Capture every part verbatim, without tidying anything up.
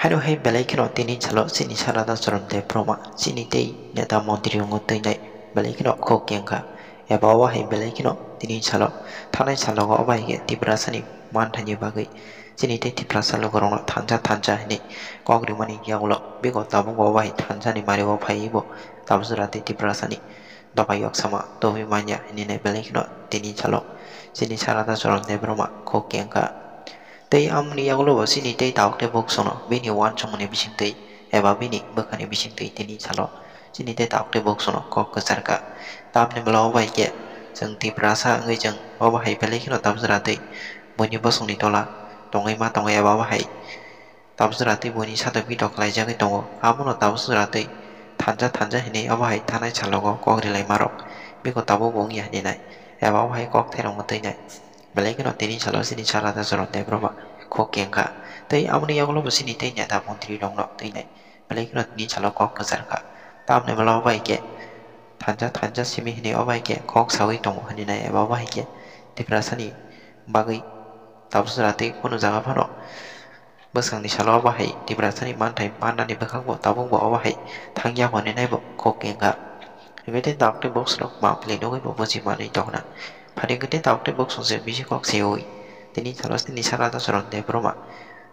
Aro hai belai kheno tini salo chini Sarada Charan Debbarma chini tei neta montri wngwi twi nai belai kheno kho kengkha. Eba o hai belai kheno tini salo thanai salo o bai khe Tiprasani manthaini bagwi chini tei Tiprasa lukurokno thansa thansa hinwi kok rimani yagulo biko tabukbo o bai thansani mario phaiwi bo Tapasra tei Tiprasani dopha yoksama tubui manya hinwi nai belai kheno tini salo chini Sarada Charan Debbarma kho kengkha. Tei amoni yagulo bo chini tei tabuk tei buksuno bini uansukmani bisingtwi eba bini bwkhani bisingtwi tini salo chini tei tabuk tei buksuno kok kwcharkha. Tamni molo bai khe chwng Tiprasa wngwi chwng obo hai belai kheno Tapasra tei buini bosongni tola tongwi ma tongo eba obo hai Tapasra tei buini satok bitok khlaijagwi tongo. Abono Tapasra tei thansa thansa hinwi obo hai thanai salogo kok rilaimarok biko tabukbo wngya hinwi nai eba obo hai kok thairokno twi nai. Belai kheno tini salo chini Sarada Charan Debbarma kho kengkha. Tei aboni yagulo bo chini tei neta montri rokno twi nai. Belai kheno tini salo kok kwcharkha. Tamni molo bai khe thansa thansa simi hinwi o bai khe kok sawi tongo hinwi nai eba o bai khe Tiprasani bagwi Tapasra tei kunu jaga phano bwskangni salo o bahai Tiprasani manthai pannani bwkhakbo tabukbo o bahai thangya hwnwi naibo kok kengkha. Hwnkhe tei tabuk tei buksukrok mangpili nugwi bo buji manwi tongna. Phani hwnkhe tei tabuk tei buksukse bisi kok seui tini salo tini Sarada Charan Debbarma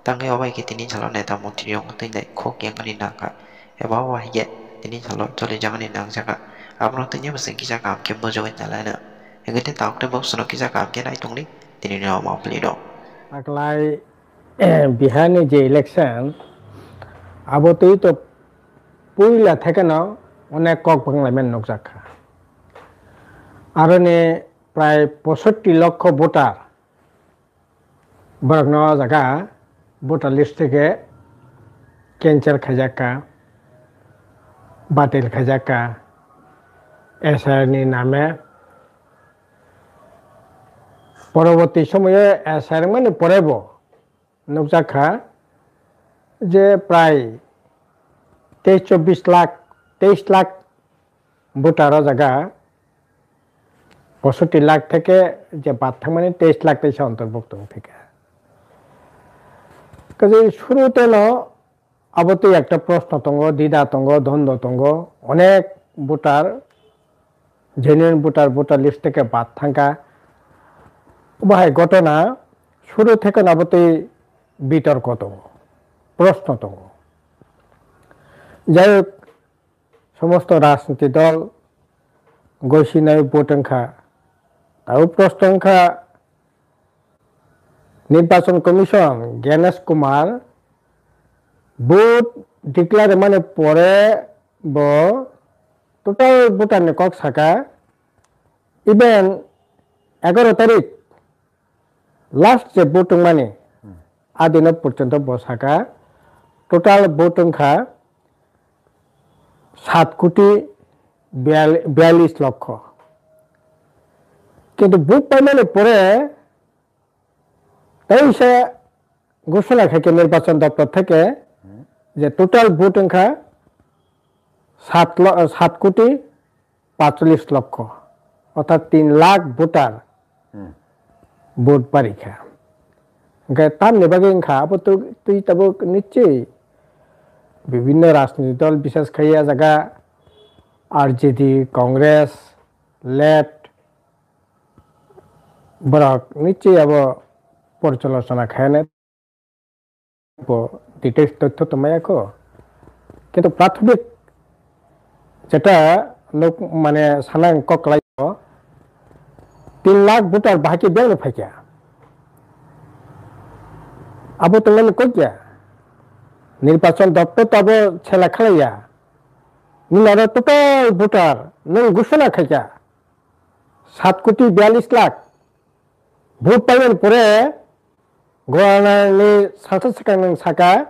tangwi o bai khe tini salo neta montri rok twi nai kok kengkani nangkha. Eba o hai khe tini salo choli jagani nangjakha. Abono tini bwswk kisa kaham khe bujogwi nalaina. Hwnkhe tei tabuk tei buksukrok kisa kaham khe naitongdi tini no mangpili rok. Taklai Biharni je election, abo twi to puila thekeno onek kok banglaimani nukjak kha. Aroni prai posotti lokho voter borokno o jaga voter list theke cancel khaijak kha, batil khaijak kha, S I R ni name. Poroborti somoyo S I R mani porebo nukjak kha je prai teis chobbish lakh, teis lakh voter o jaga posotti lakh theke je bad thangmani teis lakh teisa ontorbukto wng theke. Kaje shuru teno abo tei ekta proshno tongo, dida tongo, dhondo tongo, onek voter, genuine voter, voter list theke bad thangkha. Obo hai ghotona shuru theke no abo tei bitorko tongo, proshno tongo. Jai hok, somosto rajniti dol goisinai vote wngkha. Abo proshno wngkha, Nirbachon Commission Ganesh Kumar vote declare mani pore bo total voter ni kok saka, even egaro tarik last je vote wngmani adino porjonto bo saka total vote wngkha sat koti biyal-, biyalish lokho. Kintu vote paimani pore teisa ghoshona khaikhe nirbachon doptor theke je total vote wngkha sat lo-, sat koti pacholish lokho, orthat tin lakh voter vote barikha. Hwnkhe tamni bagwi wngkha abo twi tabuk nichwi bibinno rajniti dol, bishesh khai a jaga R J D, Congress, left, borok nichwi abo porjalochona khainai bo details tothyo tongmaya kho. Kintu prathomik jeta nuk mane sana kok khlai o, tin lakh voter bahai khe biyang no phaikya. Abo tongmani kok ya. Nirbachon doptor to abo sela khlaiya. Nini aro total voter nwng ghoshona khaikha sat koti biyalish lakh. Vote paimani pore gonanani salsa swkang nwng saka,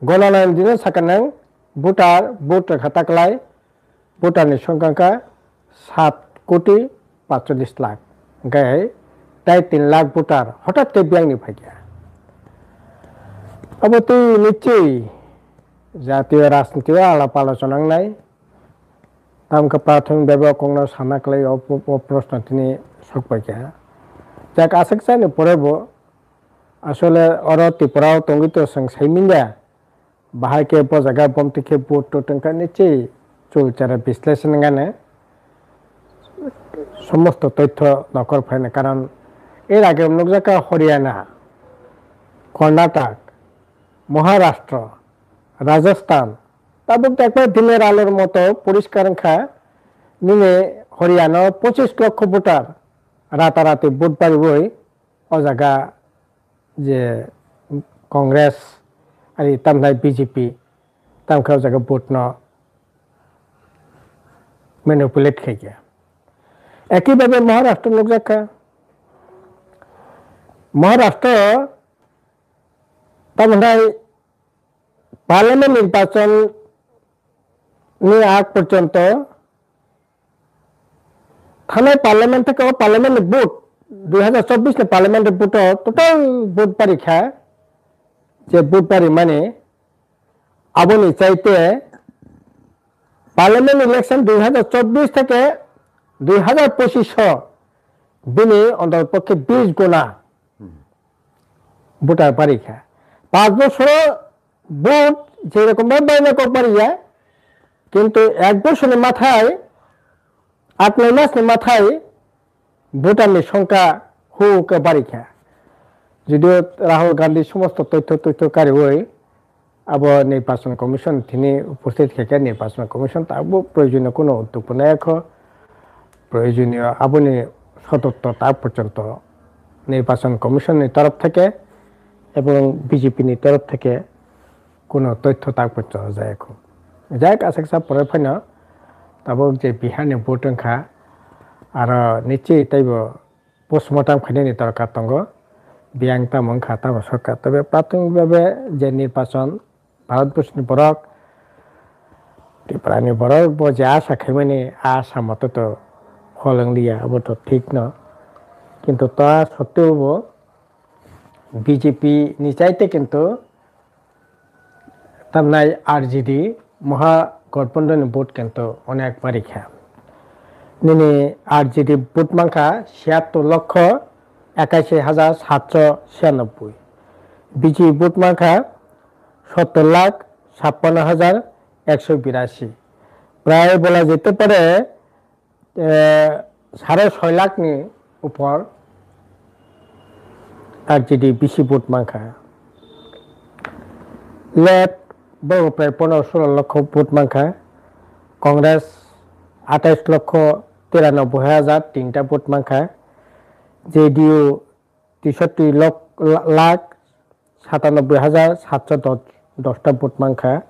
gonanani dino saka nwng voter, vote rwkha taklai, voter ni songkha wngkha sat koti pacholish lakh. Hwnkhe tai tin lakh voter hothat khe biyang ni phaikha. Abo twi nichwi jatiyo rajniti o alap alochona wngnai. Tamkhe prathomik bhabe o kokno sana kwlai o, o proshno tini sokpaikha. Jak aswk chani pore bo asole oro Tripura o tongwi to chwng sai manya. bahai khe bo jaga bomtwi khe vote to tongkha ni chi chul chara bisleshon wngkha ne somosto toitho nokol phaina, karon er age nukjakha Haryana, Karnataka, Maharashtra, Rajasthan, tabuk ekbar diner alor moto poriskar wngkha nini Haryana o pochis lokho voter ratarati vote bariwi o jaga je Congress ari tamnai B J P tamkhe o jaga vote no manipulate khaikha. Ekibhabe Maharashtra nukjakha. Maharashtra tamnai parliament nirbachon ni ag porjonto thanai parliament theke o parliament ni vote dui hazar chobbish ni parliament ni vote o total vote barikha je vote barimani aboni chaite parliament election dui hazar chobbish theke dui hazar pochish o bini ontor pokkhe bish guna voter barikha. Panch bochoro vote jerokom bai bai kok bariya, kintu ek bochorni mathai, at noi masni mathai voter ni songkha hu khe barikha. Judio Rahul Gandhi somosto toitho toitho kariwi abo Nirbachon Commission thini uposthit khe khe Nirbachon Commission ta abo proyojoniyo kuno uddog bo nai kho. Proyojoniyo aboni sodotto ta porjonto Nirbachon Commission ni torof theke ebong B J P ni torof theke kuno toitho ta porjonto jaya kho. Jai asaksa pore phaino tabok je Bihar ni vote wngkha aro nichi teibo postmortem khainani dorkar tongo. Biyang tamo wngkha tamo sokha. Tobe prathomik bhabe je nirbachon Bharatborsoni borok, Tripurani borok bo je asa khaimani a asa moto to phol wngliya, abo to thik no. Kintu ta sotteo bo B J P ni chaite kintu tamnai R J D Maha Gathbandhan ni vote kintu onek barikha. Nini R J D vote mankha siyattor lokho ekashi hajar satso siyanobboi. B J P vote mankha sottor lakh chappanno hajar ekso birashi. Prai bola jete pare eh, sare soi lakh ni upor R J D bisi vote mankha. Left bo prai pondro solo lokho vote mankha. Congress atais lokho tiranoboi hajar tinta vote mankha. J D U teishotti lok-, la-, lakh satanobboi hajar satso dos, dosta vote mankha.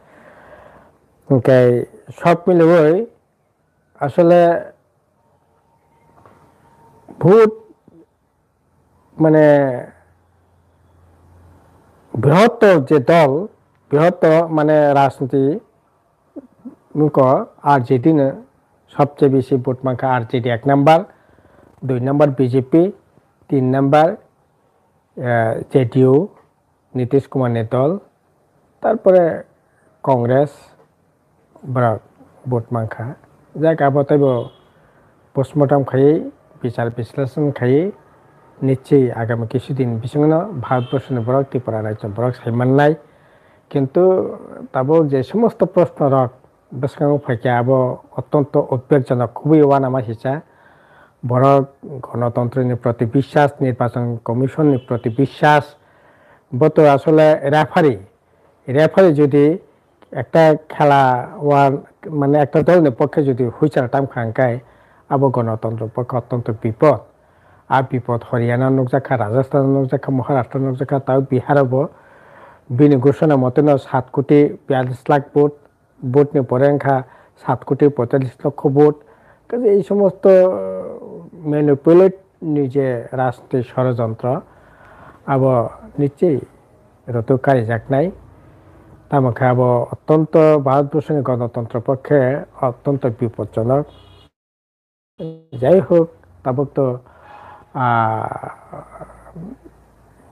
Hingke sok milewoi asole vote mane bihottor je dol, bihottor mane rajniti wngkha R J D no sobche bisi vote mankha R J D ek number, dui number B J P, tin number eh, J D U, Nitish Kumar ni dol, tarpore Congress, borok vote mankha. Jak abo teibo postmortem khaiwi, bichar bisleshon khaiwi, nichwi agami kisu din bisingno Bharatborsoni borok, Tripura rajyoni borok sai mannai. Kintu tabuk je somosto proshno rok bwskango phaikha, abo ottonto udbekjonok, khubui uanama sisa. Borok gonotontroni proti biswas, Nirbachon Commission ni proti biswas, bo to asole referee, referee jodi ekta khela uan, mane ekta dol ni pokhe jodi huichal tamkha hingkhe abo gonotontro pokhe ottonto bipod. A bipod Haryana nukjakha, Rajasthan nukjakha, Maharashtra nukjakha, tao Bihar bo bini ghoshona moteno sat koti biyalish lakh vote, vote ni pore wngkha sat koti poitallish lokho vote. Kaje ei somosto, uh, manipulate ni je rajniti shorojontro, abo nichwi roto karijaknai. Tamo khe abo ottonto Bharatborsoni gonotontro pokhe ottonto bipodjonok. Jai hok, tabuk to, ah,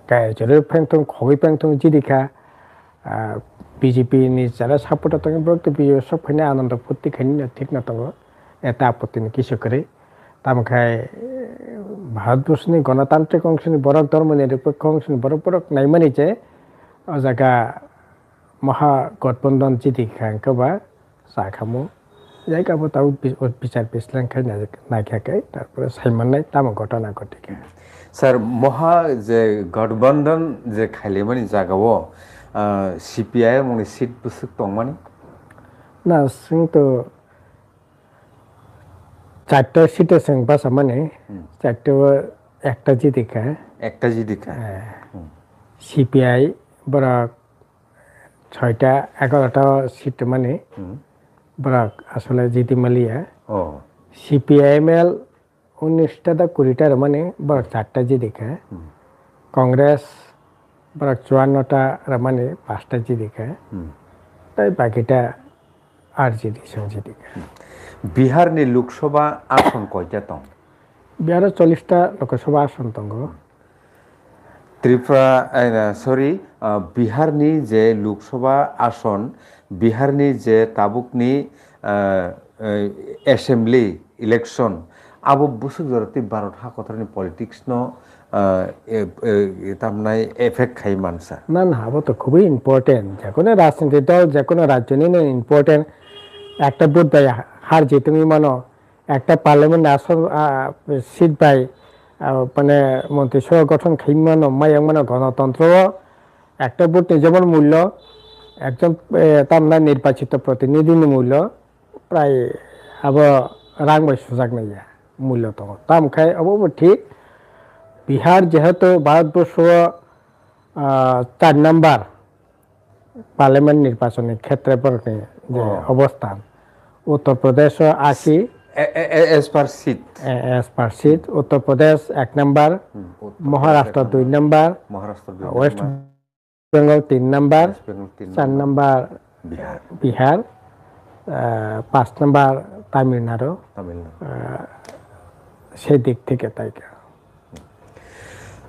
kaya chorwi phengthung, khogwi phengthung jidi kha, ah, B J P ni jara supporter tongwi borok to B J P sok phaina anando phutti khainino thikno tongo, eta apotti ni kisu kwrwi. Tamo khai, eh, Bharatborsoni Ganatantrik Ongsoni borok, Dhormo Nirapekho Ongsoni borok, borok naimani je o jaga Maha Gathbandhan jidi kha hwnkhe ba cha khamu. Jai kha bo tabuk bi-, o bichar bislang khai nai-, naikha khe, tarpore sai mannai tamo ghotona ghotikha. Sir, Maha je Gathbandhan je khailaimani jagao, ah, C P I M ni seat bwswk tongmani? Na, chwng to charta seat o chwng bachamani, Hmm. charta o ekta jidi kha. Ekta jidi kha. Eh, Hmm. C P I borok soita egarota seat mani Hmm. borok asole jidi maliya. Oh. C P I M L unis ta da kuri ta rwmani borok charta jidi kha. Hmm. Congress borok chuanno ta rwmani pasta jidi kha. Hmm. Tai baki ta R J D song jidi kha. Bihar ni Lok Sabha ason koita tong? Bihar o chollish ta Lok Sabha ason tongo. Tripura, eh, sorry, ah, Bihar ni je Lok Sabha ason, Bihar ni je tabuk ni, ah, eh, assembly election, abo bwswk jora tei Bharat ha kotor ni politics no, ah, eh, eh, tamnai effect khai mansa. Na, na, abo to khubui important. Jekono rajniti dol, jekono rajyo ni no important. Ekta vote bai har jit wngwi mano. Ekta parliament ni asol, ah, seat bai, ah, mane montri sabha gothon khai mano, mayang mano gonotontro o ekta vote ni jemon mullo, ekjon, eh, tamna nirbachito protinidhi ni mullo prai abo rang bai sujaknai ya mullo tongo. Tamo khai obo bo thik, Bihar jehetu Bharat borsho o, ah, char number, parliament nirbachon ni khetre borokni je Oh. obosthan, Uttar Pradesh o asi, A-, a-, a-, as per seat. A-, as per seat, Uttar Pradesh ek number, Hmm, Uttar Maharashtra Pradesh dui ek number, Maharashtra dui West number, Bengal tin number, West Bengal tin char number, number Bihar. Bihar, ah, pas number Tamil Nadu, Tamil Nadu. Ah, sedik theke taika.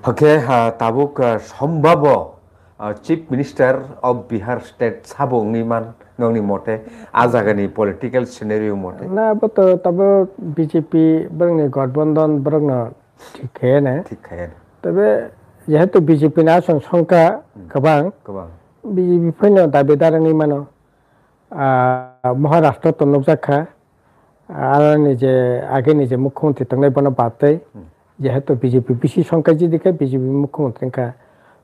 Hake, ha, tabuk, ah, sombabo, ah, Chief Minister of Bihar State sabo wngwi man, nongni mote, a jagani political scenario mote? Na, abo to tabuk B J P borokni Gathbandhan borokno thik khe ne. Thik khe ne. Tebe jehetu B J P ni asong songkha Hmm. kwbang, Kwbang. B J P phano dabidar wngwi mano. Ah, Maharashtra to nukjak kha, ah, aroni je ageni je mukhyamantri tongnai bono batwi, Hmm. jehetu B J P bisi songkha jidi khe B J P mukhyamantri wngkha.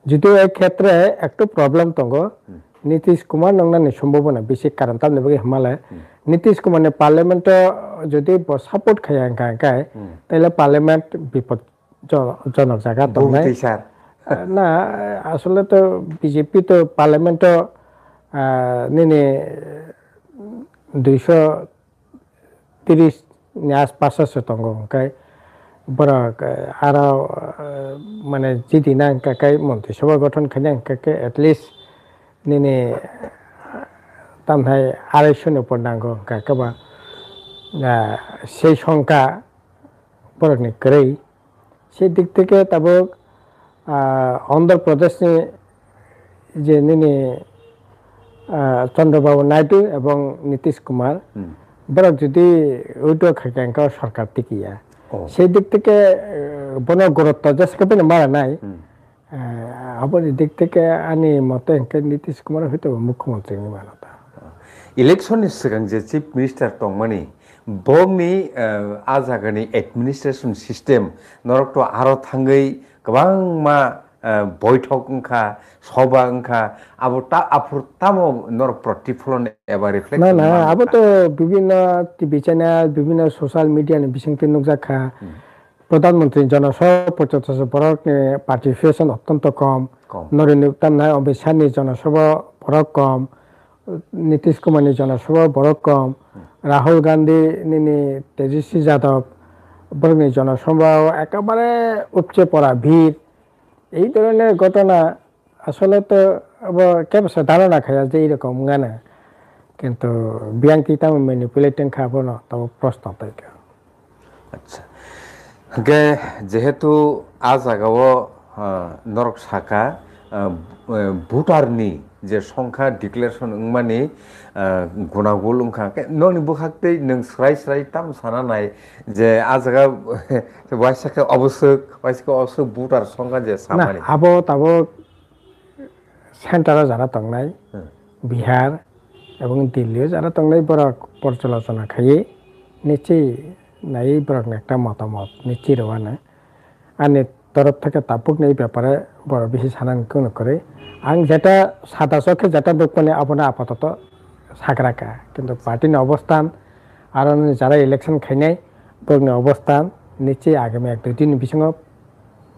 Judio e khetre ektu problem tongo, Hmm. Nitish Kumar nongnani sombhabona bisi, karon tamni bagwi hwnmale, Hmm. Nitish Kumar ni parliament o jodi bo support khaiya hwnka hwnkhe, Hmm. taile parliament bipod jo-, jonok jaga Bung tongnai. Twi sar. Na, asole to B J P to parliament o, ah, nini duiso tris ni aspas o se tongo, hwnkhe borok, eh, aro, eh, mane jidi na hwnkhe kai montri sabha gothon khaina hwnkhe khe at least nini tamthai arai soni upor nango hwnkhe khe ba, ah, sei songkha borokni kwrwi. Se dik theke tabuk, ah, Andhra Pradesh ni je nini, ah, Chandrababu Naidu ebong Nitish Kumar, Hmm. borok jodi withdraw khaikha hwnkhe o sorkar tikiya. Oh. Se dik theke, eh, bono gurutto jeske bini mara nai. Hmm. Eh, aboni dik theke ani mote hwnkhe Nitish Kumar hoito bo mukhyamantri wngwi mano ta. Election ni swkang je Chief Minister tongmani, bongni, eh, a jagani administration system norok to aro thangwi kwbangma, eh, boithok wngkha, soba wngkha, abo ta-, aphuru tamo norok protiflon eba reflection Na, na, manwi abo ta? To bibhinno T V channel, bibhinno social media ni bisingtwi nukjak kha. Hmm. Pradhan Mantri Jana Sabha porjonto se borokni participation ottonto kom. Kom. Norokni tamnai Amit Shah ni Jana Sabha borok kom. Nitish Kumar ni Jana Sabha borok kom. Hmm. Rahul Gandhi nini Tejaswi Yadav borokni Jana Sabha o ekebare upche pora bhir. Ei dhoroner ghotona asole to abo kebo se dharana khaya je ei rokom wngana. Kintu biyang twi tamo manipulate wngkha abono tamo proshno tongkha. Acha. Hwnkhe jehetu a jagao, ah, norok sakha, ah, eh, voter ni je songkha declaration wngmani, ah, gunagul wngkha. Hwnkhe nokni bwkhaktwi nwng swrai swrai tamo sana nai je a jaga waisa khe oboswk, waisa khe oboswk voter songkha je Na, samani. Abo tabuk center o jara tongnai. Hmm. Bihar ebong Delhi o jara tongnai borok porchalachona khaiwi nichi naiwi borokni ekta motamot nichi rwano. Ani torof theke tabukni bepare borok bisi sanani kunu kwrwi. Ang jeta sada chokhe jeta nukmani abono apatoto sagraka. Kintu party ni obostan aro nini jara election khainai borokni obostan nichi agami ek dui din ni bisingo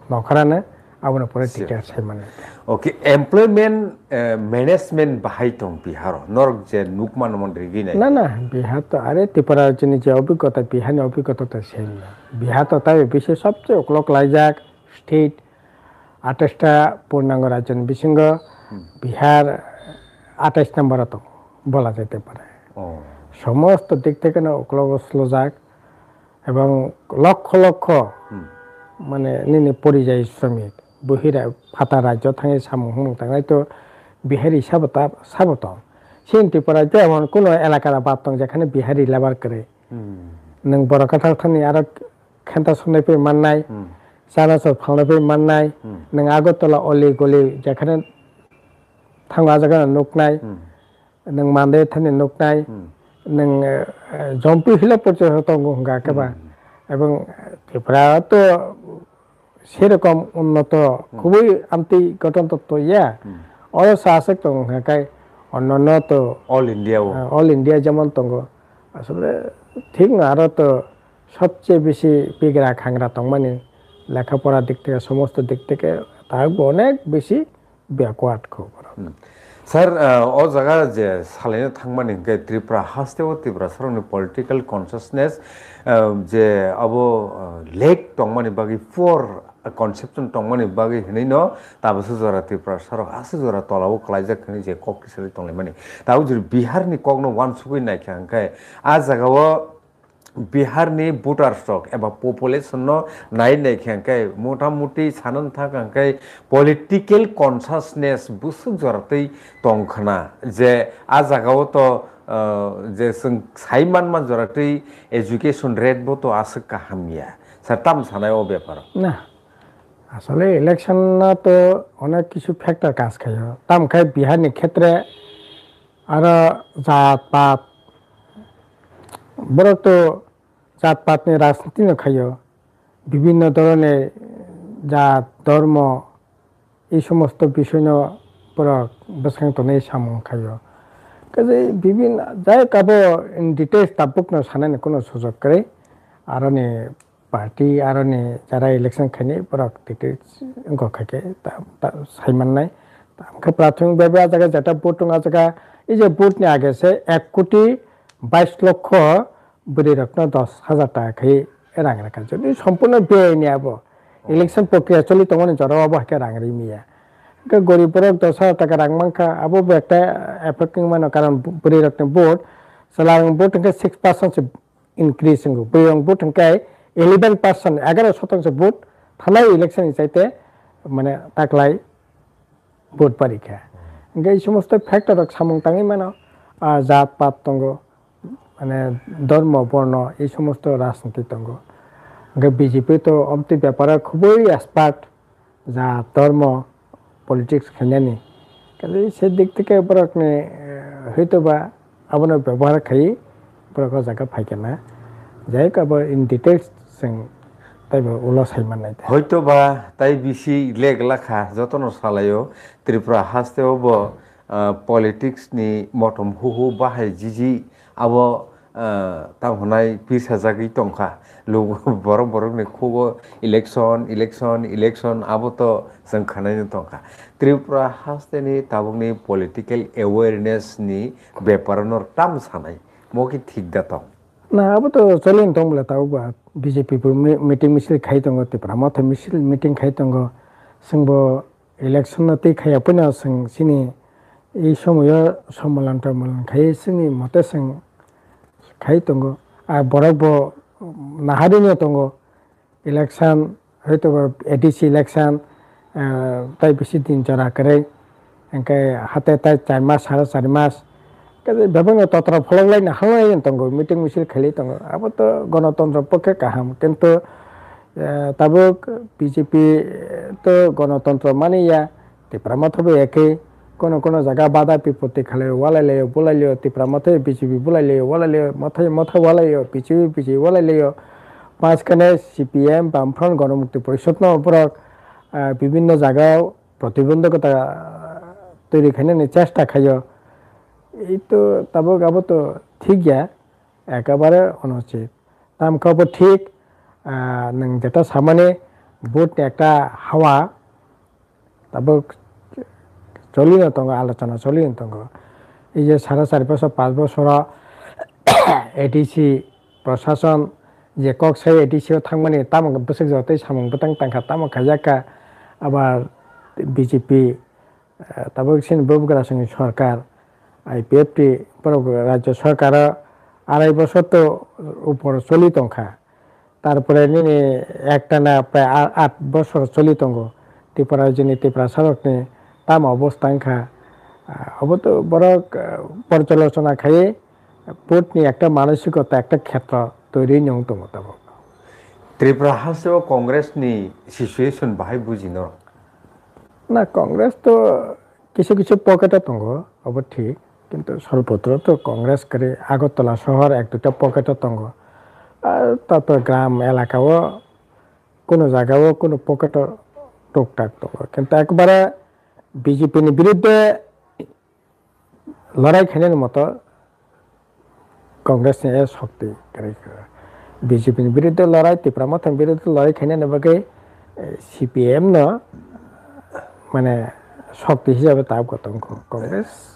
nokharano abono pore Sure. details sai mano. Okay, employment, eh, management bahai tong Biharo. Norok je nukmano mon rigi nai. Na, na, Bihar to are Tripura chini je obhigota, Bihar ni obhigota to same na. Bihar to tai bisi sobse uklok laijak state, atais ta purnango rajyo ni bisingo Hmm. Bihar atais number o tongo, bola jai te pare. Oh. Somosto dik theke no uklogo slojak, ebong lokho lokho Hmm. mane nini porijayi shramik, buhira phata rajyo thangwi samung humung tangnai to Bihari sabo ta, sabo tong. Chini Tripura jemon kuno elaka da bad tong, jekhane Bihari labour kwrwi. Hmm. Nwng borok kwthar thani aro khenta songnai pai mannai, Hmm. chana chok phalnai pai mannai, Hmm. nwng Agartala oli goli jekhane thango ah jaga no nuknai, Hmm. nwng Mandai thani nuknai, Hmm. nwng, eh, eh, Jompi hilo porcho tongo hwnka khe ba. Hmm. Ebong Tripura to serokom unnoto Hmm. khubui amtwi goton totto ya. Hmm. Oro sa aswk tongo hwnka khe onnono to, All India o. eh, All India jemon tongo. Asole thik no aro to sobse bisi bigra khangra tongmani lekha pora dik theke, somosto dik theke ta bo onek bisi backward kho borok. Hmm. Sir, ah, o jaga je salaino thangmani hwnkhe Tripura haste o Tiprasarokni political consciousness, ah, je abo, ah, lack tongmani bagwi, poor conception tongmani bagwi hwnwi no tabasa jora Tiprasarok aswk jora tolao kwlaijak hwnwi je kok tisari tonglaimani. Tabuk jora Biharni kokno uansugwi naikha hwnkhe a jagao Biharni voters rok eba population no nai nai khe hwnkhe mota moti sanani thang hwnkhe political consciousness bwswk jora twi tong khna je a jaga o to, ah, je chwng sai manma jora twi education rate bo to aswk kaham ya. Sir, tam sanai o beparo? Na, asole election no to onek kisu factor kaj khaio. Tam khai Bihar ni khetre aro jat pat borok to jat patni rajniti no khaio, bibhinno dhoronor jat, dhormo, ei somosto bishoino borok bwskang tonwi samung khaio. Kaje bibhinno jai kabo in details tabukno sanani kuno sujok kwrwi, aroni party, aroni jara election khainai borok details wngkha khe ta, ta, sai mannai. Tamkhe prathomik bhabe ah jaga jeta vote wng ah jaga, ei je vote ni age se ek koti bais lokho bwrwi rokno dos hajar taka khai rang rwkha. Jodi sompurno beyai ni abo election prokriya choli tongmani jora o abo hai khe rang rwi manya. Hwnkhe gorib borok dos hajar taka rang mankha, abo bo ekta effect wng mano, karon bwrwi rokni vote, chwla rokni vote hwnkhe six percent se increase wngo. Bwrwi rokni vote hwnkhe eleven percent, egaro sotongso vote thanai election ni chaite mane taklai vote pari kha. Hwnkhe ei somosto factor rok samung tangwi mano, ah, jat pat tongo, mane dhormo, borno, ei somosto rajniti tongo. Hwnkhe B J P to omtwi beparo khubui expert, jat, dhormo, politics khainani. Kaisa se dik theke borokni, eh, hoitoba abono bebohar khai borok o jaga phai kha na. Jai hoke abo in details chwng taibo ulo sai mannai ta. Hoitoba tai bisi leg lakha jotono salaio Tripura haste o bo, ah, politics ni motom huhu bahai jiji abo, ah, tamo hwnai pir sajagwi tongkha. Lugo borok borokni khugo election, election, election abo to chwng khwnaino tongkha. Tripura hasteni tabukni political awareness ni beparo no tam sanai mo ki thik da tong? Na, abo to choli tong bwle tabuk ba B J P bo mi-, meeting misil khai tongo, Tipra Motha misil meeting khai tongo. Chwngbo election no twi khaiya puino chwng chini ei somoyo somolan tomolan khai chini mote chwng khai tongo. A borok bo naharino tongo. Election, hoito ba A D C election, eh, tai bisi din jora kwrwi. Hwnkhe hate tai char mas, sare char mas. Kaisa bebakno totra pholok laina halai tongo, meeting misil khailai tongo. Abo to gonotontro pokhe kaham, kintu, eh, tabuk B J P to gonotontro mani ya, Tipra Motha bo ekhe, kono kono jaga bada bipoti khalai walai laio, bulai laio, Tipra mothai B J P bulai laio, walai laio, mothai mothai walai laio, B J P B J P walai laio. Majkhane C P M, Bamfront, Ganamukti Porishod no borok, ah, bibinno jagao protibondhokota, ah, toiri khainani chesta khaio. Ei to tabuk abo to thik ya, ekebare onuchit. Tamkhe bo thik, ah, nwng jeta samani vote ni ekta hawa, tabuk cholino tongo, alochona cholino tongo. Ei je sara chari bosor, panch bosoro A D C prosason je kok sai A D C o thangmani tamo bwswk jotoi samung bwtang tangkha, tamo khaijak kha, abar B J P, eh, tabuk chini Bubagrasongni sorkar, I P F T, borok rajyo sorkaro arai bosor to upor choli tongkha. Tarpore nini ektana prai a-, at bosor choli tongo. Tripura rajyoni Tiprasarokni tamo obostha wngkha? Ah, obo to borok, ah, porjalochona khai vote ni ekta manosikota, ekta khetro toiri wng tongo tabuk. Tripura hasteo Congress ni situation bahai buji norok? Na, Congress to kisu kisu pocket o tongo, obo thik. Kintu Solpotro to Congress kwrwi, Agartala sohor ek duita pocket o tongo. Ar tato gram elaka o, kunu jaga o, kunu pocket o tuktak tongo. Kintu ekbare B J P ni birudde lorai khainani moto Congress ni e shokti kwrwi kha. B J P ni birudde lorai, Tipra Mothani birudde lorai khainani bagwi, eh, C P M no, mane, shokti hisabe tabuk tongkho Congress.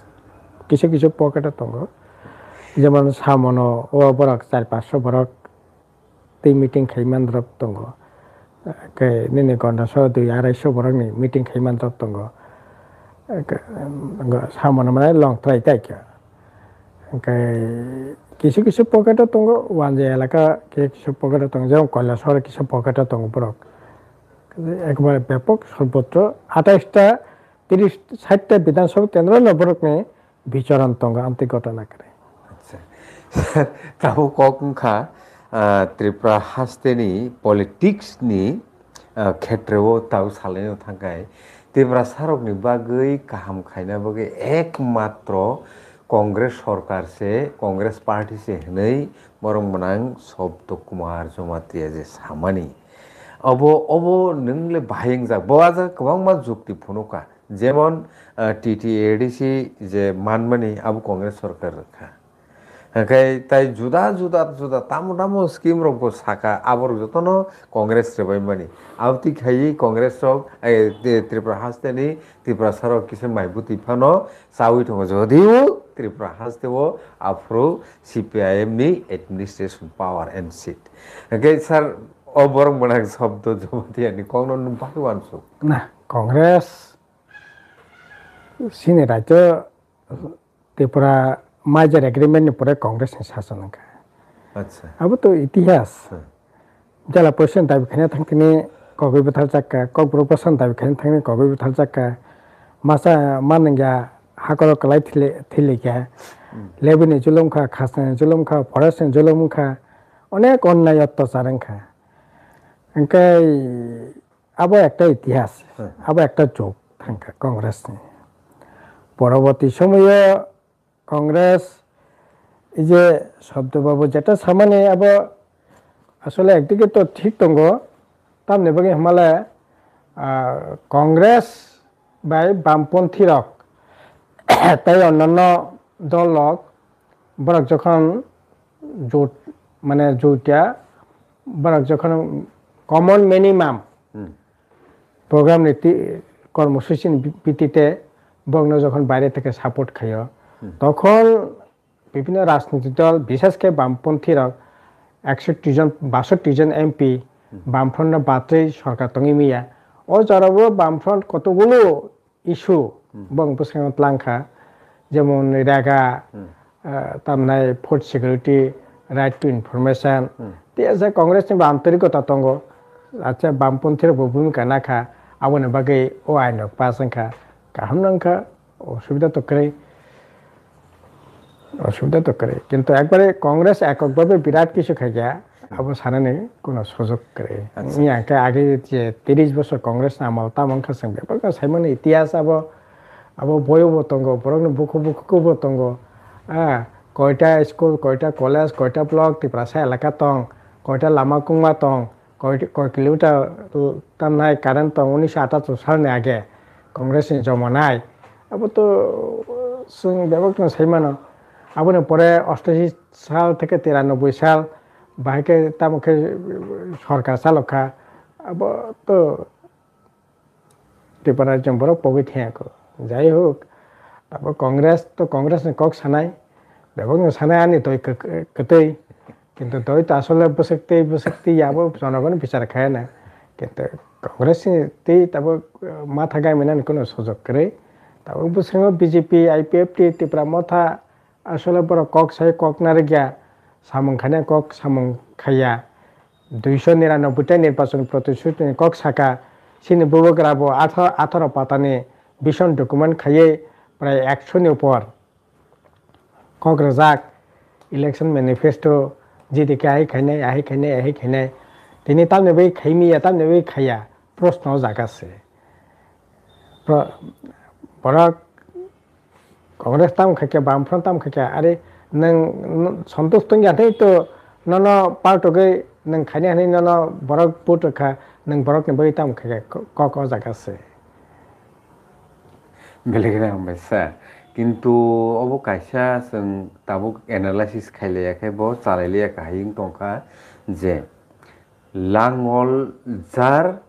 Kisu kisu pocket o tongo. Jemon Samono o borok char panchsho borok tei meeting khai manrok tongo. Khe nini Gondasoro dui arai sho borokni meeting khai manrok tongo. Khe, um, Samono mane long try tai khe. Khe kisu kisu pocket o tongo, Wanjai elaka khe kisu pocket o tongo, jemon Kailasahar kisa pocket o tongo borok. Ekbare bepok sorbotro atais ta, tris, sait ta Bidhan Sabha kendro no borokni bichoron tongo amtwi gotona kwrwi. Acha. Sir, tabuk kok wngkha, ah, Tripura hasteni politics ni, ah, khetreo tau salaino thangkhai. Tiprasarokni bagwi kaham khaina bagwi ekmatro Congress sorkar se, Congress party se hwnwi borok mwnang Sobto Kumar Jamatia je samani. Obo, obo nwng le bahai wngjak. Bo ajak kwbangma jukti phunukha. Jemon, ah, T T A D C je manmani abo Congress sorkar rwkha. Hwnkhe tai juda juda juda tamo tamo scheme rok bo saka, aborok jotono Congress rwbaimani. Aboni khaiwi Congress rok, eh, Tripura hasteni Tiprasa rok kisa mai bwtwi phano chawi tongo, jodio Tripura hasteo aphuru C P I M ni administration power and seat. Hwnkhe sir, o borok mwnang Sobto Jamatia ni kokno nwng bai uansuk. Na, Congress Chini raijyo Tripura merger agreement ni pore Congress ni sason wngkha. Acha. Abo to itihas. Hmm. Jela poison dabi khaina thangtini kogwi bwtharjakka, kokborok bwsano dabi khaina thangtini kogwi bwtharjakka. Masa manwngya hakoro kwlai thili-, thilikya. Hmm. Lebu ni julum kha, khasna ni julum kha, forest ni julum kha. Onek onnai ottachar wngkha. Hwnkhe abo ekta itihas, hmm, abo ekta jug thangkha Congress ni. Poroboti somoyo Congress, ei je Sobto Babu jeta samani abo asole ekdike to thik tongo, tamni bagwi hwnmale, ah, Congress bai bamponthi rok tei onnanno dol rok borok jokhon jot, mane jotya, borok jokhon common minimum, hmm, program ni ti-, kormosuchi ni bi-, bitite borokno jokhon baire theke support khaio, hmm, tokhon bibhinno rajniti dol, bishesh khe bamponthi rok eksoti jon, basotti jon M P, hmm, Bamfront no batwi sorkar tongwi manya. O jorao Bamfront kotokgulo issue, hmm, bong bwskango tlangkha, jemon rega, hmm, ah, tamnai food security, right to information, hmm, tei je Congress ni bo antorikota tongo, acha bamponthi rok bo bhumika nakha, aboni bagwi o ain rok pass wngkha, kaham no wngkha, osubida to kwrwi. Osubida to kwrwi. Kintu ekbare Congress ekok babe birat kisu khaikha, abo sanani kuno sujok kwrwi. Acha. Ni angkhe age je tris bosor Congress ni amal tamo wngkha chwng bebak no saimani itihas abo, Abo boyo bo tongo, borokni bukhu bukhu bo tongo. Ah, koita school, koita college, koita block, Tiprasa elaka tong, koita lama kungma tong, koi, koi kilometer tamnai current tong, unisho atattor salni age Congress ni jomonai. Abo to, uh, chwng bebak no sai mano. Aboni pore ostashi sal theke tiranoboi sal, bahai khe tamo khe, uh, sorkar chalok kha. Abo to Tripura rajyo borok pogwi thangya kho. Jai hok, abo Congress to Congress ni kok sanai, bebak no sanai ani doi kwk-, kwtwi. Kintu doi to asole bwswk twi, bwswk twi ya, abo jonogon bichar khaya na. Kintu Congress ni twi tabuk, uh, matha gaimanani kuno sujok kwrwi. Tabuk bwskango B J P, I P F T, Tipra Motha, asole borok kok sai kok narwkya, samung khaina kok samung khaiya. Duiso niranoboi ta nirbachon protishrutini kok saka, chini bubagra bo atha-, atharo patani vision document khaiwi prai ekso ni upor. Kok rwjak, election manifesto, G D K ahai khainai, ahai khainai, ahai khainai. Tini tamni bai khaimiya, tamni bai khaiya, proshno o jaga se. Pro-, borok Congress tam khaikya, Bamfront tam khaikya, are nwng, nwng Santosh tongya tei to nono paltogwi nwng khainai hinwi nono borok vote rwkha, nwng borokni bagwi tam khaikya, kok o jaga se. Belai kheno hambai sir. Kintu obo kaisa chwng tabuk analysis khailaiya khe bo chalailaiya kahai wng tongkha je langol jar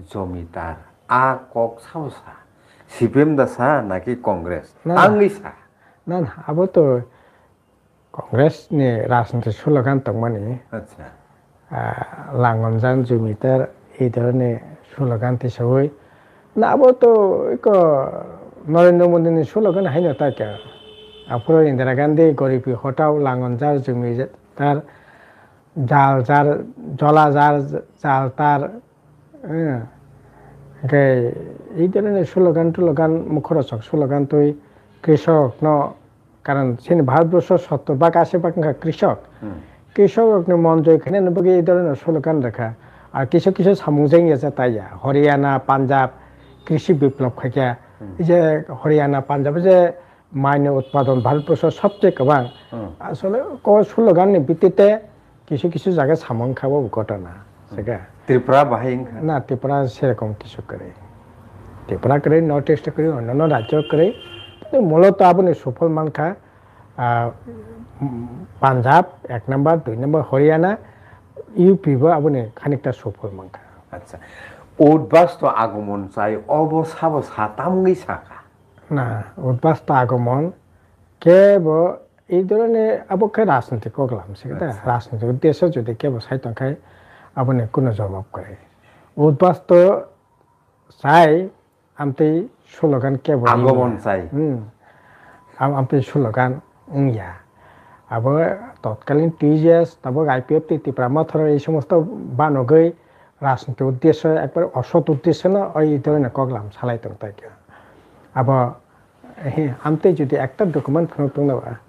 jomitar a kok sabo sa. C P M da sa naki Congress? Na, na. Tangwi sa. Na, na, abo to Congress ni rajniti slogan tongmani. Acha. Ah, langonjan jumitar ei dhoroner slogan tisawi. Na abo to iko Narendra Modi ni slogan haino ta kya. Aphuru Indira Gandhi goribi hotao langonjar jumitar jal jar jola jar jal tar. Eh, hwnkhe ei dhoroner slogan tulogan mukhorosok slogan twi krisok no Karon chini Bharatborsho sottor bhag, asi bhag wngkha krisok. Hmm. Krisok rokni mon joi khainani bagwi ei dhoroner slogan rwkha. Ar kisa kisa samung jeng ya cha taiya. Haryana, Punjab, krishi biplop khaikha. Hmm. Ei je Haryana, Punjab je maini utpadon Bharatborsho sobche kwbang. Hmm. Asole ko slogan ni bitite Kisu kisu jaga samung kha bo ghotona, saka. Tripura bahai wngkha? Na, Tripura serokom kisu kwrwi. Tripura kwrwi, North East kwrwi, onno rajyo kwrwi. Tei muloto aboni sufol mankha, ah, Punjab, ek number, dui number, Haryana, U P bo aboni khanikta sufol mankha. Acha. Udbasto agomon chai, obo sabo sa tamgwi sakha? Na, udbasto agomon kebo ei dhoroner abo khe rajniti koklam se da. Acha. Rajniti uddesho jodi kebo sai tongkhai aboni kuno jobab kwrwi. Udbasto chai amtwi slogan kebo wngya. Agomon chai. Hmm. Am-, amtwi slogan wngya. Abo totkalin T J S, tabuk I P F T, Tipra Motha rok ei somosto banogwi rajniti uddesho, ekbare osot uddesho no ei dhoroner koklam salai tong tai khe. Abo, he, amtwi jodi ekta document phunuk tongno ba,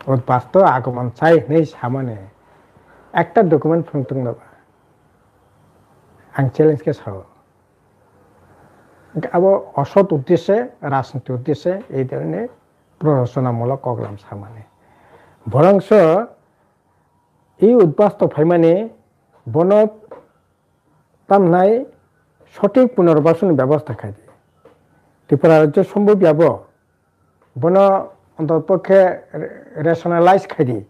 o basto agomon chai hinwi samani ekta document phunuk tongno ba, ang challenge khe sao. Abo osot uddeshe, rajniti uddeshe ei dhoroner prorochanamulok koklam samani. Borongso I udbasto phaimani bono tamnai sothik punorbasoni bebosta khaidi. Tripura rajyo sombobya bo bono ontotpokhe re-, rationalize khaidi.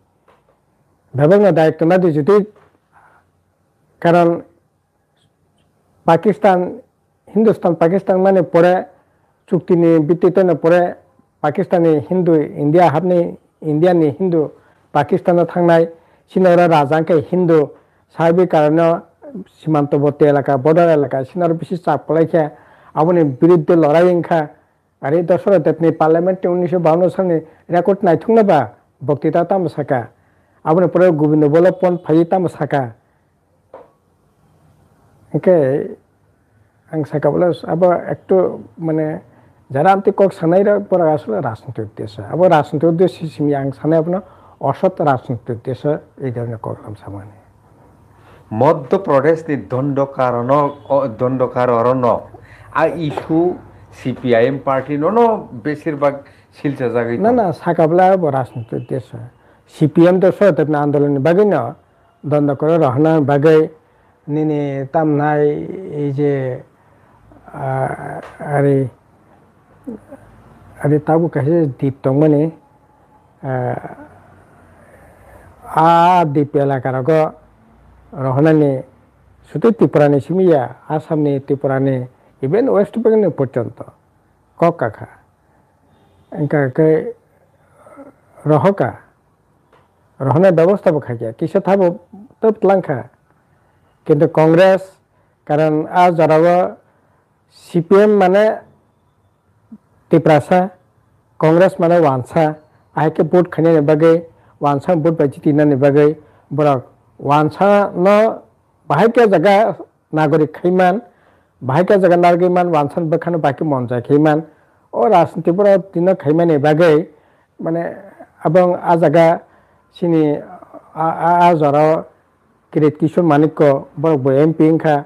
Bebakno daityo nadi jodi, karon Pakistan, Hindustan, Pakistan mani pore chukti ni bitti toino pore Pakistan ni Hindu India hapni, India ni Hindu Pakistan o thangnai, chini oro raja wngkhe Hindu, sahabi karano simantoborti elaka, border elaka, chini oro bisi chap kwlai khe aboni biruddhe lorai wngkha. Are Dasarath Debni parliament ni unisho bawanno salni record naithokno ba, boktita tamo saka. Aboni pore Gobindo Ballabh Pant phaiwi tamo saka. Hwnkhe ang saka bole abo ektu mane jara amtwi kok sanai rok borok asole rajniti uddesho. Abo rajniti uddesho simi ang sanai abono osot rajniti uddesho ei dhoroner koklam samani. Madhya Pradesh ni Dondokar no, o, Dondokar oro no A issue C P I M party no no besir bak silcha jagwi Na, tong. Na, sakabla bo rajnitik desh. C P M to so tepna andolon ni bagwi no dondo koro rohna bagwi nini tamnai ei je, ah, ari, ari tabu kaisa dip tongmani, ah, a dip elaka rogo rohna ni sudu Tripura ni simi ya, Assam ni, Tripura ni, even West Bengal ni porjonto kok kakha. Wngkha khe rohoka, rohonai bebosta bo khaikha, kisa thabo twp tlangkha. Kintu Congress, karon a jorao C P M mane Tiprasa, Congress mane wansa, ahai khe vote khainani bagwi, wansa vote bai jitinani bagwi borok wansa no bahai khe jaga nagorik khaiman, bahai khe jaga narwgwi man, wansa bwkhano bahai khe monjai khaiman. O rajniti borok tino khaimani bagwi, mane, abong a jaga chini a, a, a jorao Kirit Kishore Manikko, borok bo M P wngkha,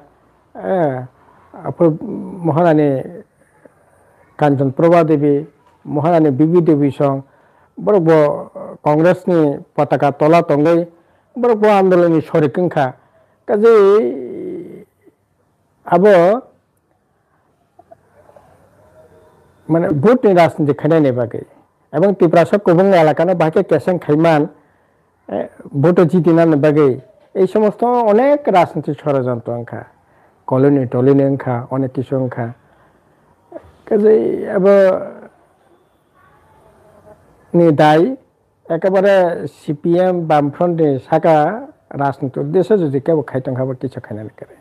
eh, aphuru Maharani Kanchon Prabha Devi, Maharani Bibi Devi song, borok bo Congress ni potaka tola tongwi, borok bo andolon ni sorik wngkha. Kaje abo mane vote ni rajniti khainani bagwi, ebong Tiprasa kubung elaka no bahai khe keseng khaiman, eh, vote o jitinani bagwi ei somosto onek rajniti sorojontro wngkha, koloni tolini wngkha, onek kisu wngkha. Kaje abo ni dai ekebare C P M Bamfront ni saka rajniti uddesho jodi kebo khai tongkha bo kisu khainani kwrwi.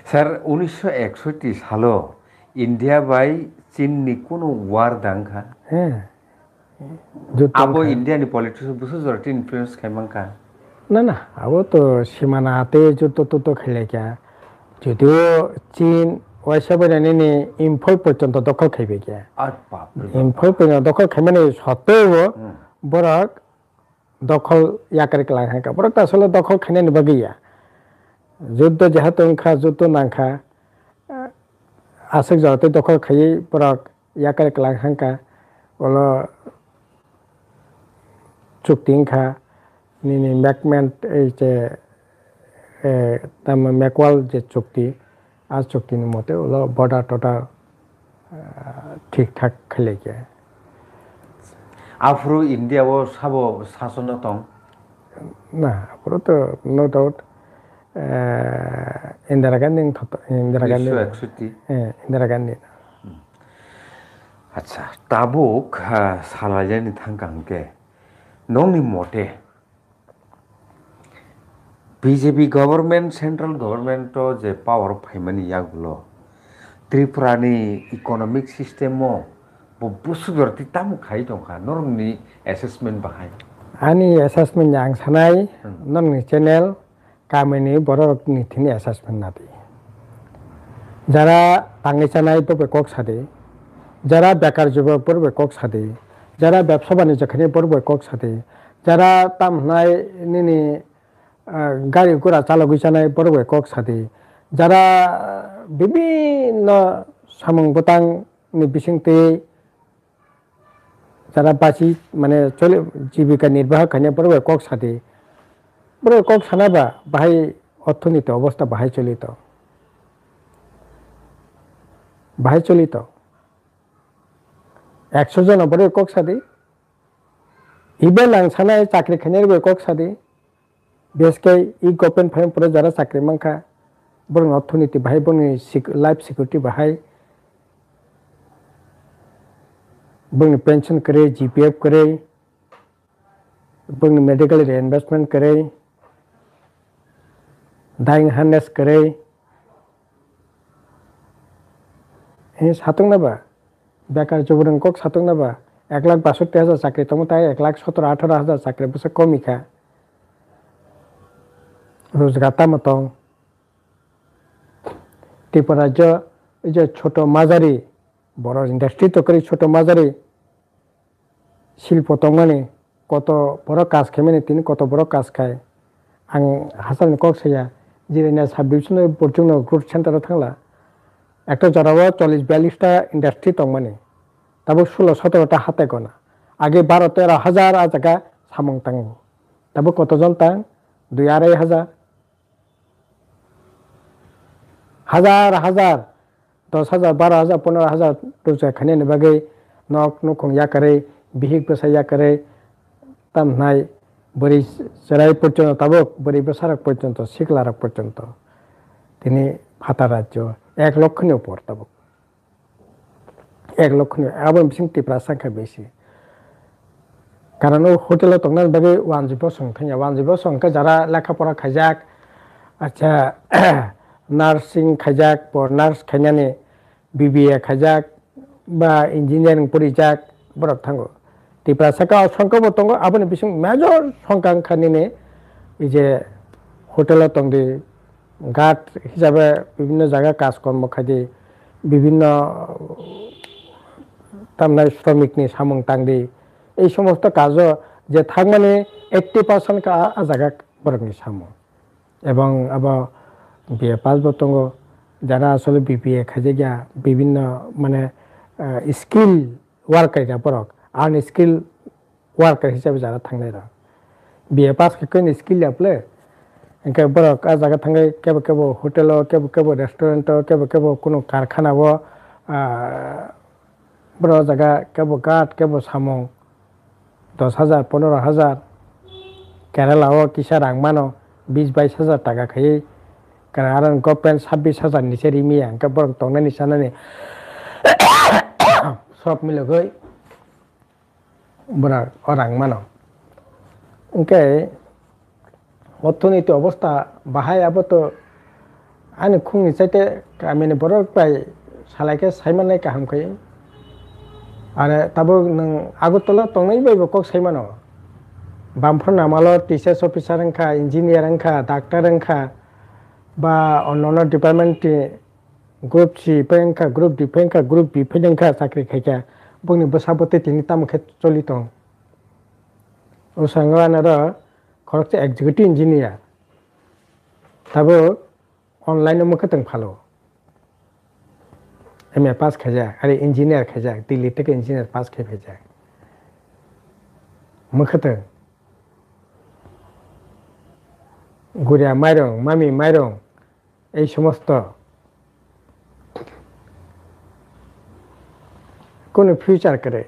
Sir, unisho eksotti salo India bai Chin ni kunu war dang kha? He. Jotto Abo wngkha. India ni politics o busu jora influence khai mankha? Na, na, abo to simana tei jotto to to khailai kha. Jodio Chin waisa bai nini Imphal porjonto dokhol khaibai kha. Ar bap re bap. Imphal porjonto dokhol khaimani sotteo Hmm. borok dokhol yakar klang hai kha. Borok ta asole dokhol khainani bagwi ya. Jotto jehetu wngkha, jotto nangkha, aswk jora tei dokhol khaiwi borok yakar klang hangkha, ulo chukti wngkha, nini mekment ei je, eh, tamo mekwal je chukti, a chukti ni mote ulo border total, ah, thik thak khailai khe. Aphuru India o sabo sasono tong? Na, aphuru to no doubt, eh, Indira Gandhi wngthoto, Indira Gandhi. Unisho eksotti. Eh, Indira Gandhi. Hmm. Acha, tabuk, ah, salaijani thangkha hwnkhe, nongni mote B J P government, central government o je power o phaimani yagulo Tripura ni economic system o bo busuk jora twi tamo khai tongkha, norokni assessment bahai? Ani assessment ang sanai, Hmm. norokni channel, kamini borok ni thini assessment nadi. Jara tangwi chanai borok bai kok sadi, jara bekar jubok borok bai kok sadi, jara bebsa banijyo khainai borok bai kok sadi, jara tam hwnai nini, ah, gari gura chalogwi chanai borok bai kok sadi, jara bibinno samung bwtang ni bisingtwi jara bachi, mane, choli, jibika nirbaha khainai borok bai kok sadi. Borok bai kok sana ba bahai orthoniti obostha bahai choli to. Bahai choli to. Ekso jona borok bai kok sadi. Even ang sanai chakri khainai bai kok sadi. Bises khe e government phaima pore jara chakri mankha, borokni orthoniti bahai, borokni sec-, life security bahai, borokni pension kwrwi, G P F kwrwi, borokni medical reimbursement kwrwi, dying harness kwrwi, He, satokna ba? Bekar chuburung kok satokna ba? Ek lakh bashotti hajar chakri tongo, tai ek lakh sotoro atharo hajar chakri bwsa komi kha. Rojgar tamo tong? Tripura rajyo, ei je choto majari, boro industry to kwrwi, choto majari, silpo tongmani, koto borok kaj khaimani, tini koto borok kaj khai. Ang hachal ni kok saya, Jirania sub division o borok chwngno growth center o thangla. Ekta jorao chollish biyallish ta industry tongmani. Tabuk sulo sotoro ta hatai gona. Age baro tero hajar a jaga samung tango. Tabuk kotojon tang? Dui arai hajar. Hajar hajar, dos hajar, baro hajar, pondro hajar rojgar khainani bagwi nok nukhung yakarwi, bihik bwsa yakarwi, tamhnai bwrwi chwrai porjonto tabuk, bwrwi bwsarok porjonto, siklarok porjonto tini phatar rajyo ek lokkho ni upor tabuk. Ek lokkho ni, aboni bising Tiprasa wngkha besi. Karon o hotel o tongnani bagwi wanjwi bosong thangya, wanjwi bosong wngkha jara lekha pora khaijak, acha, nursing khaijak, bo nurse khainani, B B A khaijak, ba engineering porijak, borok thango. Tiprasa ka songkha bo tongo, aboni bising major songkha wngkha nini, ei je hotel o tongdi, guard hisabe bibhinno jaga kaj kormo khaidi, bibhinno tamnai shromik ni samung tangdi. Ei somosto kajo je thangmani eighty percent ka a jaga borokni samung. Ebong abo B A pass bo tongo, jara asole B B A khaijakya, bibhinno mane, eh, skill work kaisa borok, unskilled worker hisabe jara thangnai rok. B A pass khe khe ni skill ya phle. Hingkhe borok a jaga thangwi kebo kebo hotel o, kebo kebo restaurant o, kebo kebo kunu karkhana o, ah, borok o jaga kebo guard, kebo samung dos hajar, pondro hajar. Kerala o kisa rang mano, bis bais hajar taka khaiwi. Kara aro government sabbish hajar ni se rimi ya, hingkhe borok tongnani chanani sob milogwi borok o rang mano. Hingkhe orthoniti obostha bahai abo to ani khungni chaite kamini borok bai salai khe sai mannai kaham khe. Are tabuk nwng Agartala tongnai bai bo kok sai mano. Bamphor namalo T C S officer wngkha, engineer wngkha, doctor wngkha, ba onno onno department ni group C phai wngkha, group D phai wngkha, group B phai wngkha, chakri khaikha, bongni bwsa bwtwi tini tamo khe choli tong. O sango anaro khoroksa executive engineer. Tabuk online o mwkhwtwng phalo. M A pass khaijak, are engineer khaijak, Delhi theke engineer pass khai phaijak. Mwkhwtwng. Guria mairung, mami mairung, ei somosto. Kunu future kwrwi.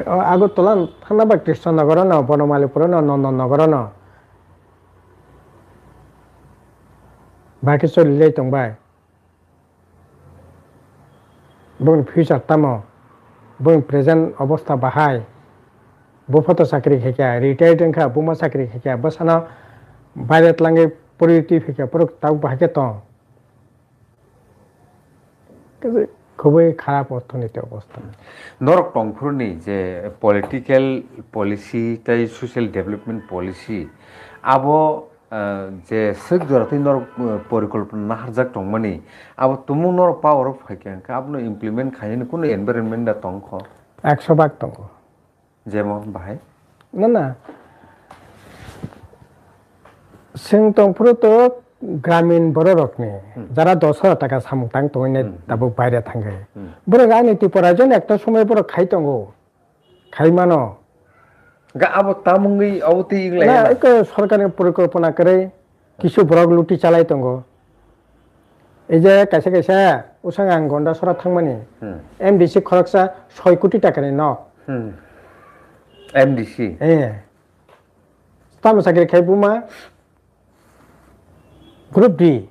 O Agartala thangna ba Krishnanagar no, Bonomalipur no, Nandanagar no. Bakhe choli lai tong bai. Boni future tamo? Boni present obostha bahai? Bo photo chakri khaikha, retired wngkha, buma chakri khaikha, bwsano baire tlangwi poriwrtwi phaikha, borok tabuk bahai khe tong? Kaisa khubui kharap orthoniti obostha. Norok tongphuruni je political policy tei social development policy, abo, eh, je swk jora twi norok, eh, porikolpona naharjak tongmani, abo tumung norok power o phaikha hwnkhe abono implement khainani kunu environment da tongkho? Ekso bak tongo. Jemon bahai? Na, na. Chwng tongphuru to gramin bororokni, Hmm. jara dos hajar taka samung tang tongwi nai Hmm. tabuk baire thangwi. Hmm. Borok ani Tripura jon ekta somoi borok khai tongo. Khai mano. Ga abo tamungwi abo twi wng lai Na, na? Eko sorkarni porikolpona kwrwi. Kisu borok luti chalai tongo. Ei je kaisa kaisa usang ang Gondasora thangmani, Hmm. M D C khoroksa soi koti takani nok. Hmm. M D C? Eh. Tamo chakri khai buma? Group D.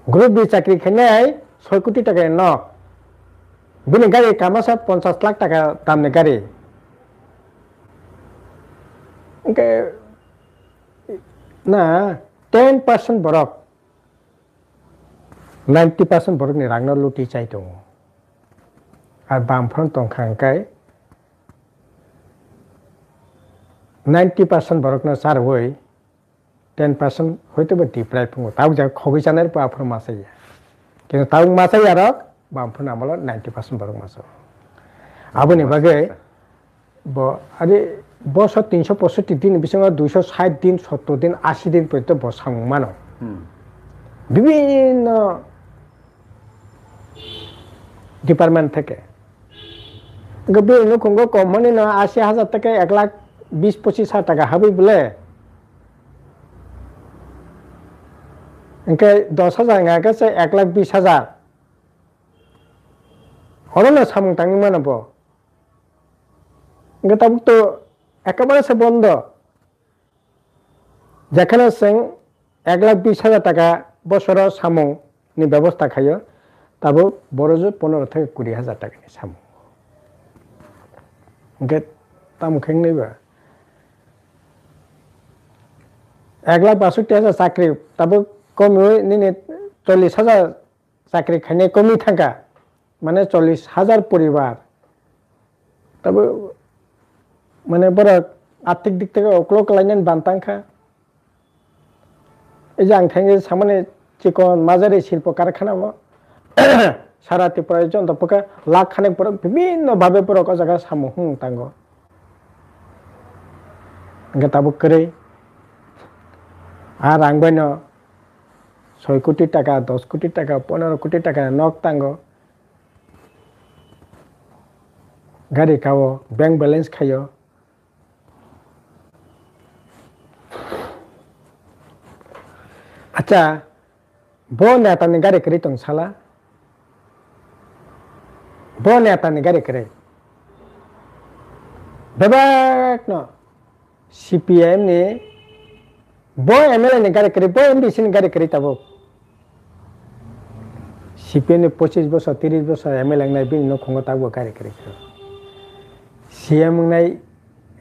Group D chakri khainai soi koti takani nok. Bini gari kamasa ponchas lakh taka damni gari. Hingke Na, ten percent borok, ninety percent borokni rangno luti chai tongo. Ar bam front tongkha hwnkhe ninety percent borokno charwi ten percent hoitoba deprive wngo. Tabuk jaga khogwi chanai rok bo aphuru ma chaya. Kintu tabuk ma chaya rok, bam front amolo ninety percent borok ma chao. Aboni bagwi Bo, ari, boso tinso posotti din bisingo duiso sait din, sottor din, asi din porjonto bo samung mano. Hmm. Bibhinno department theke. Hwnkhe bini nukhungo company no ashi hajar theke ek lakh bis pochis hajar taka habwi bole. Hwnkhe dos hajar wngkha khe se ek lakh bis hajar. Orono samung tangwi mano bo. Hwnkhe tabuk to ekebare se bondo. Jekheno chwng ek lakh bis hajar taka bosoro samung ni bebosta khaio, tabuk boro je ponero theke kuri hajar taka ni samung. Hwnkhe tamo khe wngnai ba? Ek lakh basotti hajar chakri, tabuk komiui nini chollish hajar chakri khainai komwi thangkha, mane chollish hajar poribar. Tabo, mane borok arthik dik theke uklok kalainani ban tangkha. Ei je ang thangwi samani chikon majari silpo karkhana o sara Tripura o jontopokha lakh khanek borok bibhinno bhabe borok o jaga samung hung tango. Hwnkhe tabuk kwrwi. A rang baino soi koti taka, dos koti taka, ponero koti taka nok tango. Gari kao, bank balance khaio. Acha, bo neta ni gari kwrwi tong sala? Bo neta ni gari kwrwi. Bebak no C P M ni, bo M L A ni gari kwrwi, bo M D C ni gari kwrwi tabuk. C P M ni pochis bosor, tiris bosor M L A wngnai, bini nukhungo tabuk gari kwrwi kho. C M wngnai,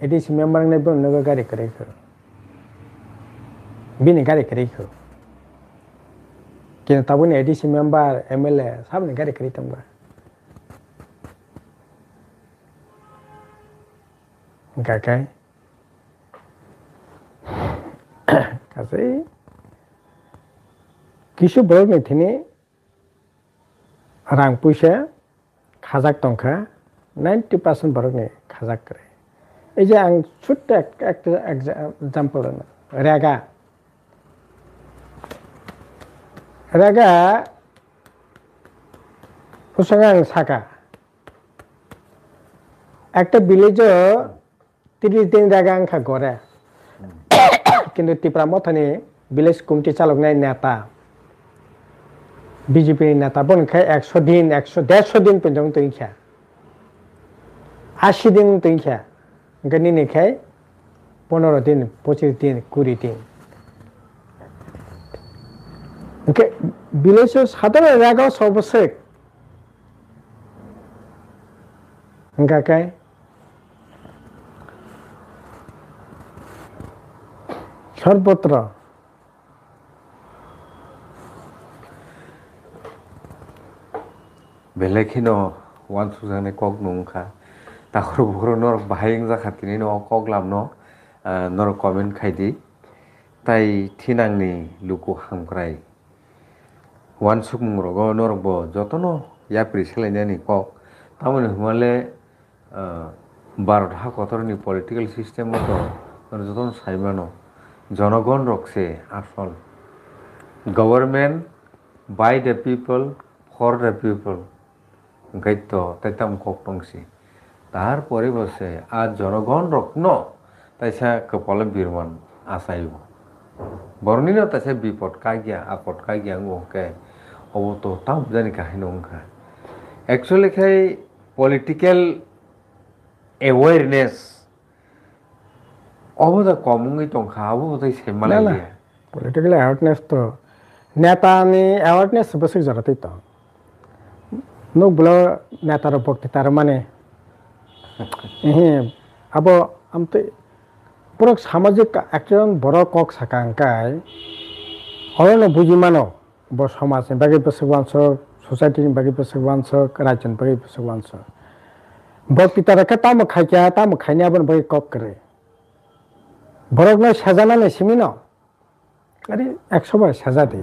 A D C member wngnai, bini nogo gari kwrwi kho. Bini gari kwrwi kho. Kino tabukni A D C member, M L A, saboni gari kwrwi tongba. Hwnkha khe, kaisa kisu borokni thini rang puisa khajak tongkha, ninety percent borokni khajak kwrwi. Ei je ang sutta ek-, ek-, example rwna, rega. Rega bwskango ang saka, ekta village o tris din rega wngkha gore. Kintu Tipra Mothani village committee chaloknai neta, B J P ni neta, boni khe ekso din, ekso, dersho din porjonto tongkha, ashi din tongkha. Hwnkhe nini khe ponero din, pochis din, kuri din. Hwnkhe village o sadhara rega o sobo swk. Hwnkha khe sorbotro. Belai kheno uansukjaknai kok nung wngkha. Takhuk bukhuk norok bahai wngjakha tini no o kok lamno, ah, norok comment khai di. Tai thinangni luku hamkrai. Uansukmung rogo norok bo jotono yapri selainani kok. Tamoni hwnmale, ah, Bharat ha kotorni political system o to norok jotono saimano. Jonogon rok se asol. Government by the people, for the people. Hwnkhe to tei tamo kok tong si. Tar pore bo se a jonogon rokno taisa kwpalo birman achaio. Boroknino taisa bipod kagya, apod kagya wngo hwnkhe obo to tamo jani kahino wngkha. Actually khai political awareness obo da kom wngwi tongkha, abo bo tei sai malai liya. Political awareness to neta ni awareness bwswk jora tei tong. Nuk bwlai neta rok bokti tar mani. Ehe, abo amtwi borok samajik ekjon borok kok saka hwnkhe orono buji mano. Bo somajni bagwi bwswk uansuk, society ni bagwi bwswk uansuk, rajyoni bagwi bwswk uansuk. Bokti tar khe tamo khaikha, tamo khaini aboni bagwi kok kwrwi. Borokno sejanani simi no. Ari ekso bai seja di.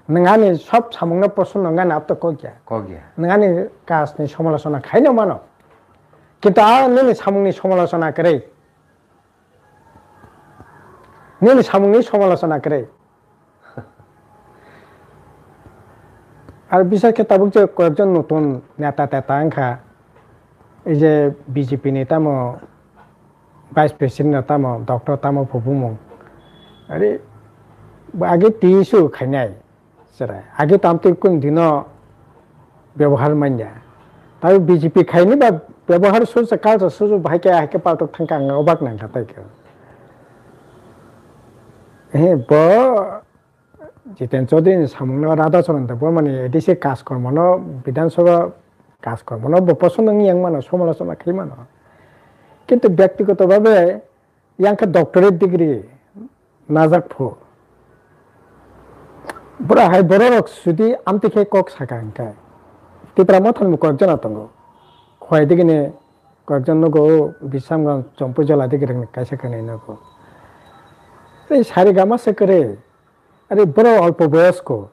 Nwng ani sob samungno poson no ngani apto kok ya. Kok ya. Nwng ani kasni somalochona khaino mano. Kintu a nini samungni somalochona kwrwi. Nini samungni somalochona kwrwi. Ar bisai khe tabuk je koyekjon notun neta teta wngkha, ei je B J P ni tamo vice president no tamo doctor tamo pho bumung. Are bo age T S U khainai. Chwrai. Age tamtwi kun dino byabohar manya. Tabi B J P khaini ba byabohar sosa culture sosa bahai khe hai khe paltok thangkha ang obak nangkha tai khe. He bo Jiten Chaudhary ni samungno Radha Charan Debbarma ni A D C kaj kormo no Bidhan Sabha kaj kormo no bo poson wng yang mano, somalochona khai mano. Kintu byaktigoto bhabe yang khe doctorate degree najak phu. Bura hai bororok sudi amtwi khe kok saka hwnkhe Tipra Motha ni bo koyekjona tongo. Khwai digini koyekjon nugo, Bisramganj, Chompuijola digirokni kaisa kanwi nugo. Tei sari gama se kwrwi. Are borok olpo boyosko.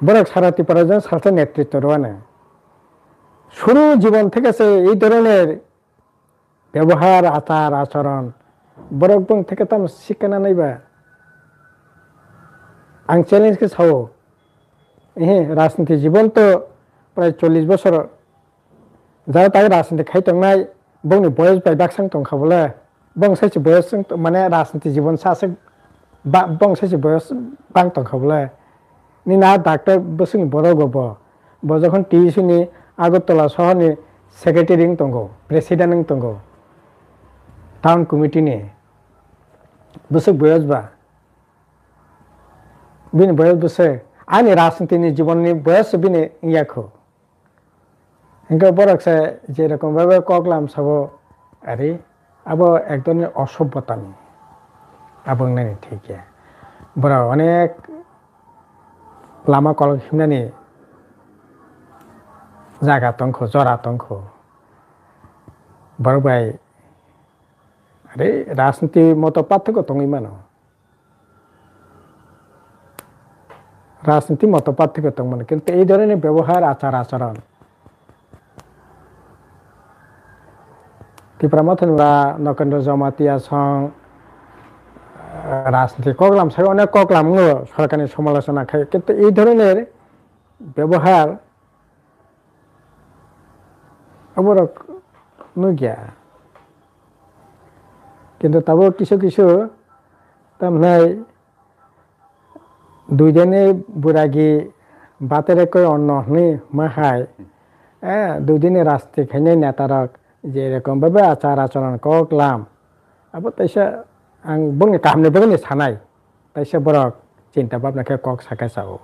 Borok sara Tipra jang salsa netritto rwano. Suru jibon theke se ei dhoroner byabohar, achar, acharon borok bong theke tamo sikana naiba. Ang challenge khe sao. Ehe, rajniti jibon to prai chollish bosor jara tai rajniti khai tongnai, bongni boyos bai baksang tongkha bole. Bong sai se boyos wng to-, mane rajniti jibon sa se ba-, bong sai se boyos bang tongkha bole. Nini a doctor bwswkni borok bo, bo, bo jokhon T S U ni Agartala sohor ni secretary wng tongo, president wng tongo, town committee ni. Bwswk boyos ba, bini boyos bwswk, ani rajniti ni jibon ni boyos se bini wngya kho. Hingke borok se je rokom bhabe kok lam sabo, ari abo ek dhoroni osobbhotani abo wngnani thik ya. Borok onek lama kolok himnani jaga tongkho, jora tongkho. Borok bai ari rajniti moto pathakgo tongwi mano. Rajniti moto pathakgo tongmani, kintu ei dhoroner byabohar, achar acharon. Tipra Mothani ba Nokendra Jamatia song, eh, rajniti koklam sai onek koklam wngo sorkarni somalochona khai, kintu ei dhoroner byabohar aborok nukya. Kintu tabuk kisu kisu tamnai dui dini buragi batere koi onno hwnwi ma hai, eh, dui dini rajniti khainai netarok je rokom bhabe achar acharon koklam, abo teisa ang bongni kahamni bagwino sanai, teisa borok chinta bhabna khe kok sakha sao.